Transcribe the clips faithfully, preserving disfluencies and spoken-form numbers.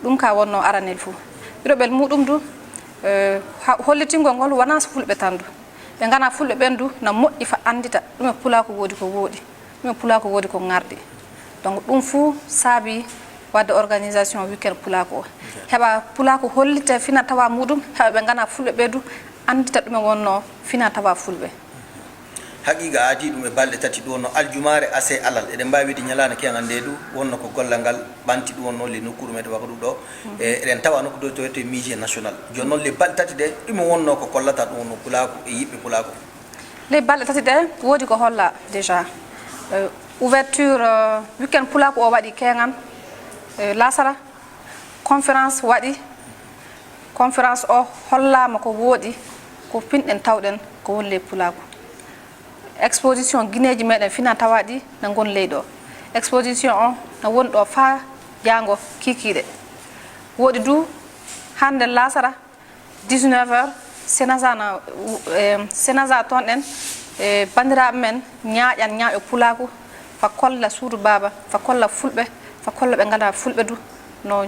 Ɗum ka wonno aranel fuu. Ɗiɗoɓel muɗum du, eh, ha-, hollitingol ngol wonaa so fulɓe tan du. Ɓe ngana fulɓe ɓen du, na moƴƴi fa anndita ɗume pulaaku woodi ko wooɗi, ɗume pulaaku woodi ko ŋarɗi. Donc ɗum fuu saabi waɗde organisation weekend pulaaku o. Heɓa pulaaku hollita fina tawa muɗum, heɓa ɓe ngana fulɓe ɓe du, anndita ɗume wonno fina tawa fulɓe. Haqiiqa aadii ɗum e balɗe tati ɗum wonno aljumaare, asee, alal. Eɗen mbaawi wiide ñalaande keeŋan nde du wonno ko gollal ngal ɓanti ɗum wonno le nokkuure meɗen wakatu ɗo. E, eɗen tawa nokku ɗo to wiyetee musée national. Jooni noon le balɗe tati ɗe ɗum wonno ko kollata ɗum wonno pulaaku e yiɓɓe pulaaku. Ley balɗe tati ɗe woodi ko holla déjà. Euh, ouverture, euh, weekend pulaaku o waɗi keeŋan, euh, laasara. Conférence waɗi. Conférence o hollaama ko wooɗi, ko pinɗen tawɗen ko woni ley pulaaku. Exposition gineeji meɗen fina tawa ɗi na ngon ley ɗo. Exposition o na woni ɗo faa jaango kiikiiɗe. Woodi du hannde laasara dix-neuf heures, Senaza na, eh, Senaza toon ɗen, eh, banndiraaɓe men ñaaƴan ñaaƴo pulaaku, fa kolla suudu baaba, fa kolla fulɓe, fa kolla ɓe ngana fulɓe du, no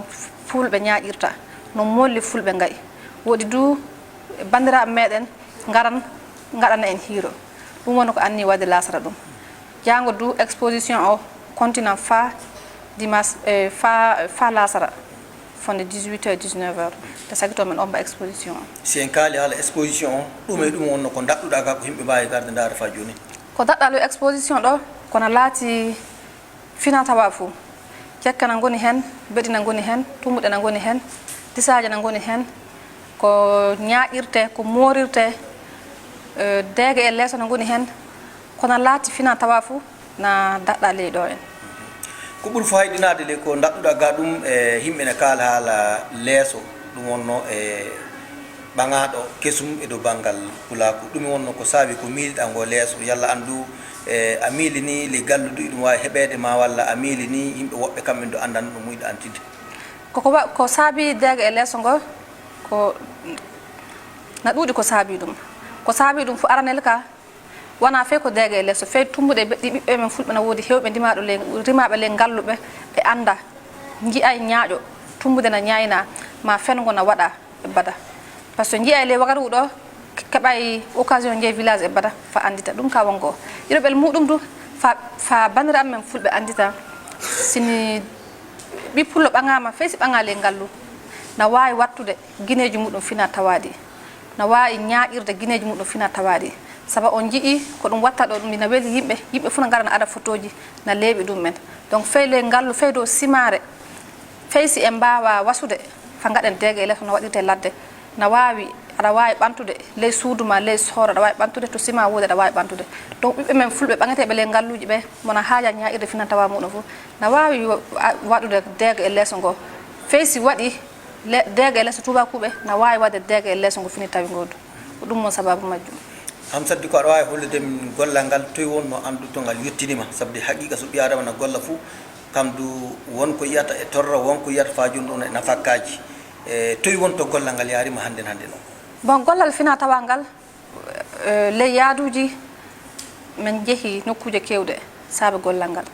fulɓe ñaaƴirta, no molli fulɓe nga'i. Woodi du banndiraaɓe meɗen ngaran ngaɗana en hiiro. Ɗum woni ko anni waɗde laasara ɗum. Jaango du exposition o continue faa dimanche, eh, faa, faa laasara, fodde dix-huit heures, dix-neuf heures. Nde sagito men omba exposition o. Si en kaali haala exposition o, ɗum e ɗum wonno ko daɗɗuɗa ka ko yimɓe mbaawi garde ndaara faa jooni? Ko daɗɗa ley exposition ɗo, kono laati fina tawa fuu. Cekke na ngoni heen, beɗi na ngoni heen, tumbuɗe na ngoni heen, disaaje na ngoni heen. Ko ñaaƴirte, ko moorirte, eh, deege e leeso na ngoni heen. Kono laati fina tawa fuu na daɗɗa ley ɗo en. Ko ɓuri fayɗinaade le ko daɗɗuɗa ga ɗum e yimɓe ne kaala haala leeso, ɗum wonno e ɓaŋaaɗo kesum e dow banngal pulaaku. Ɗum wonno ko saabi ko miiliɗa ngo leeso, yalla anndu, e, a miilini le galluɗo iɗum waawi heɓeede ma, walla a miilini yimɓe woɓɓe kamɓe du anndan no muuyɗa antinde? Ko, ko wa-, ko saabi deege e leeso ngo, ko na ɗuuɗi ko saabi ɗum. Ko saabi ɗum fof aranel ka, wonaa fey ko deege e leeso, fey tumbuɗe ɓe-, ɗi ɓiɓɓe men fulɓe na woodi heewɓe ndimaaɗo ley, rimaaɓe ley ngalluɓe, ɓe annda, nji'ay ñaaƴo, tumbude na ñaayna, ma fengo na waɗa e bada. Par ce que nji'ay ley wagaru ɗo, ke-, keɓay occasion njeey village e bada, fa anndita. Ɗum ka wongo. Ɗiɗoɓel muɗum du, fa, fa banndiraaɓe men fulɓe anndita, sini ɓi pullo ɓaŋaama, fey si ɓaŋa ley ngallu, na waawi wattude gineeji muɗum fina tawa ɗi. Na waawi ñaaƴirde gineeji muɗum fina tawa ɗi. Saba on nji'i ko ɗum watta ɗo ɗum, na weli yimɓe, yimɓe fof na ngara na ada fotooji, na leeɓi ɗum en. Donc fey ley ngallu, fey dow simaare, fey si en mbaawa wasude, fa ngaɗen deege e leeso no waɗirte ladde, na waawi, aɗa waawi ɓantude ley suudu ma, ley sooro, aɗa waawi ɓantude to sima woodi, aɗa waawi ɓantude. Donc ɓiɓɓe men fulɓe ɓaŋeteeɓe ley ngalluuji ɓe, mo na haaja ñaaƴirde fina tawa muɗum fof, na waawi wa-, a-, waɗude deege e leeso ngo. Fey si waɗi le-, deege e leeso tuubakuuɓe, na waawi waɗde deege e leeso ngo fini tawi ngo du. Ko ɗum woni sababu majjum. Hamsat, di ko aɗa waawi hollude min gollal ngal, toy wonno anndu to ngal yettinima? Sabu de haqiiqa so ɓii Aadama na golla fof, kam du won ko yiyata e torra, won ko yiyata fa jooni ɗum e nafakkaaji. E toy won to gollal ngal yaarima hannden hannden o? Bon, gollal fina tawa ngal, eh, ley yaaduuji, men njehi nokkuuje keewɗe saabe gollal ngal.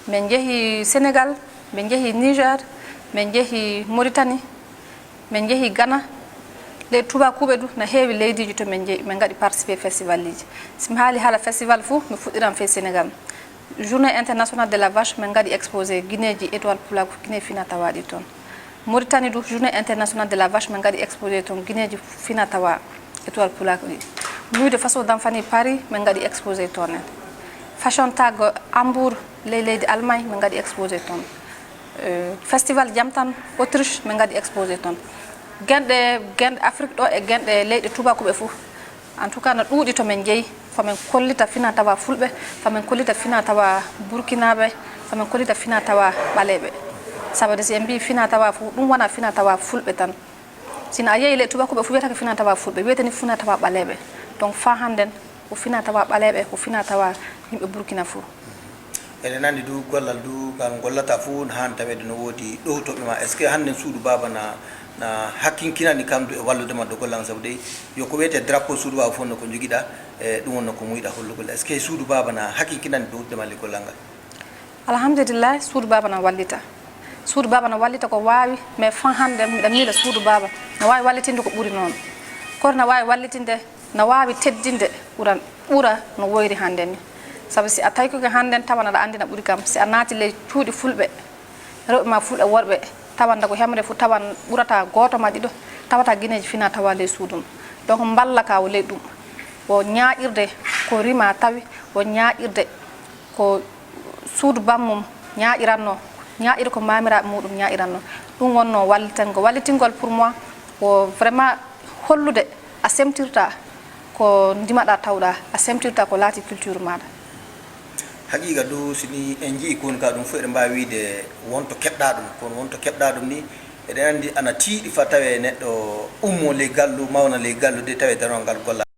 Men njehi Senegal, men njehi Niger, men njehi Mauritanie, men njehi Ghana. Ley tuubakuuɓe du na heewi leydiiji to men njehi, men ngaɗi participer festivaliji. Si mi haali haala festival fof, mi fuɗɗiran fey Senegal. Journée internationale de la vache, men ngaɗi exposé gineeji étoile pulaaku, gine fina tawa ɗi toon. Mauritanie du, journée internationale de la vache, men ngaɗi exposé toon gineeji fina tawa étoile pulaaku ɗi. Nuit de façon d'enfani Paris, men ngaɗi exposé toon en. Fashion Tag Hambourg, ley leydi Allemagne, men ngaɗi exposé toon. Euh, festival Jamtan Autriche, men ngaɗi exposé toon. Genɗe, genɗe Afrique ɗo e genɗe leyɗe tuubakuuɓe fof. En tout cas, no ɗuuɗi to men njeyi, fa men kollita fina tawa fulɓe, fa men kollita fina tawa burkinaaɓe, fa men kollita fina tawa ɓaleeɓe. Sabu de si en mbii fina tawa fof, ɗum wona fina tawa fulɓe tan. Sino a yehi ley tuubakuuɓe fof wiyata ko fina tawa fulɓe, wiyata ni fina tawa ɓaleeɓe. Donc fa hannden ko fina tawa ɓaleeɓe, ko fina tawa yimɓe Burkina fof. Eɗen anndi du gollal du ngal gollata fof no haani taweede no woodi ɗowtooɓe ma. Est-ce que hannden suudu baaba na, na hakkinkinani kam du e wallude ma do gollal ngal? Sabu dey yo ko wiyetee drapeau suudu baaba fof no ko njogiɗa, e ɗum wonno ko muuyɗa hollugol. Est-ce que suudu baaba na hakkinkinani ɗowtude ma le gollal ngal? Alhamdulillahi, suudu baaba na wallita. Suudu baaba no wallita ko waawi, mais fan hannde miɗa miila suudu baaba no waawi wallitinde ko ɓuri noon. Kono no waawi wallitinde, no waawi teddinde ɓura, ɓura no woyri hannde ni. Sabu si a tawi ko hannde tawan aɗa anndi na ɓuri kam, si a naati ley cuuɗi fulɓe, rewɓe ma fulɓe worɓe, tawan ko hemre fof tawan ɓurata gooto ma ɗiɗo, tawata gineeji fina tawa ley suudu mum. Donc mballa ka o ley ɗum. O ñaaƴirde ko rima tawi, o ñaaƴirde ko suudu bammum ñaaƴiranno, ñaaƴira ko maamiraaɓe muɗum ñaaƴiranno. Ɗum wonno wallitango. Wallitingol pour moi ko vraiment hollude a semtirta ko ndimaɗa tawɗa, a semtirta ko laati culture maɗa. Haqiiqa du, si ni en njii kon ka ɗum fof eɗen mbaawi wiide wonto keɓɗa ɗum, kono wonto keɓɗa ɗum ni eɗen anndi ana tiiɗi fa tawe neɗɗo ummo ley gallu, mawna ley gallu de tawe darol ngal golla.